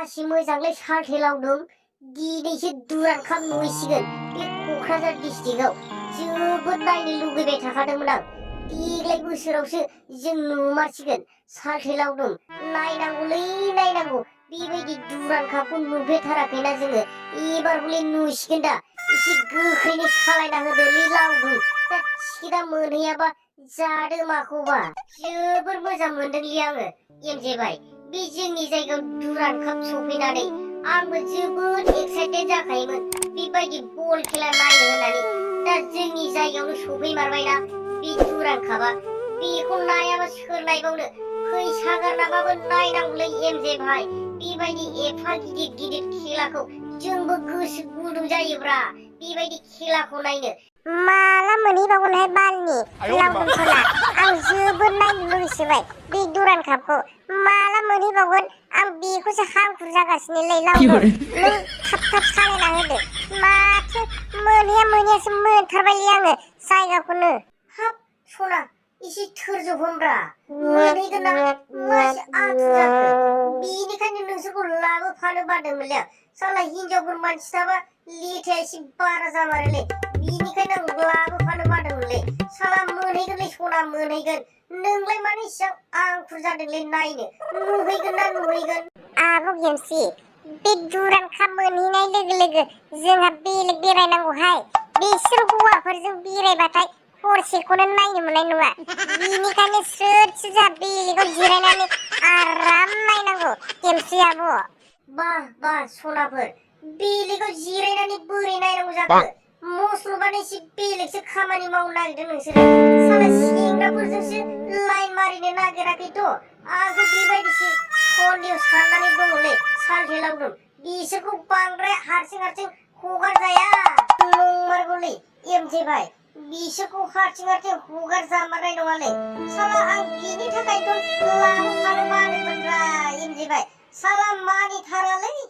मासि मोजांलाय सालथेलावदों दिनैसो दुरान खाम नुहैसिगोन बे क'क्राझार डिस्ट्रिक्टआव जोबोद नायनो लुगैबाय थाखादोंमोन आं देग्लाय बोसोरावसो जों नुमारसिगोन सालथेलावदों नायनांगौलै नायनांगौ बेबायदि दुरान खामखौ नुफेरथाराखैना जोङो एबार हले नुसिगोन दा एसे गोख्रैनो सालायना होदोलै लावदुं दा टिकेटआ मोनहैयाबा जादो माखौबा जोबोर मोजां मोनदोंलै आङो एमजे भाई बे जोंनि जायगायाव दुरान काप सफैनानै आंबो जोबोद एक्साइटेड जाखायोमोन बेबायदि बल खेला नायनो होननानै दा जोंनि जायगायावनो सफैमारबायना बे दुरान कापआ बेखौ नायाबा सोर नायबावनो फैसा गारनाबाबो नायनांगौलै एमजे भाई बेबायदि एफा गिदिर गिदिर खेलाखौ जोंबो गोसो गुदुं जायोब्रा बेबायदि खेलाखौ नायनो माला मोनहैबावगोनहाय बालनि लावदुमफोरना आं जोबोद नायनो लुगैसोबाय बे दुरान कापखौ माला मोनहैबावगोन आं बेखौसो हांखुर जागासिनोलै लावदुम नों थाब थाब सालायना होदो माथो मोनहैयासो मोनथारबायलै आङो जायगाखौनो हाब सना एसे धोर्ज हमब्रा मोनहैगोन ना मासे आथुर जाखो बेनिखायनो नोंसोरखौ लाबोफानो बादोंमोनलै आं साला हिनजावफोर मानसि थाबा लेथाया एसे बारा जामारोलै बेनिखायनो आं लाबोफानो बादोंमोनलै साला मोनहैगोनलै सना मोनहैगोन नोंलाय मानो इसेबां आंखुर जादोंलै नायनो नुहैगोन ना नुहैगोन आब' गेमस्रि बे दुरान काप मोनहैनाय लोगो लोगो जोंहा बेलेग बेरायनांगौहाय बिसोर हौवाफोरजों बेरायबाथाय हरसेखौनो नायनो मोननाय नङा बेनिखायनो स्रोद जोंहा बेलेगाव जिरायनानै आराम नायनांगौ गेमस्रि आब' बा सनाफोर बेलेगाव जिरायनानै बोरै नायनांगौ जाखो मस्ल'बानो एसे बेलेगसो खामानि मावनो नागिरदों नोंसोरो साला सेंग्राफोरजोंसो लाइन मारिनो नागिराखैथ' आंथ' बेबायदिसो सन्देह साननानै दङलै सालथेलावदुम बिसोरखौ बांद्राय हारसिं हगारजाया नंमारगौलै एमजे भाई बिसोरखौ हारसिं हगार जामारनाय नङालै साला आं बिनि थाखायथ' लाबोफानो बादोंमोनब्रा एमजे भाई साला मानिथारालै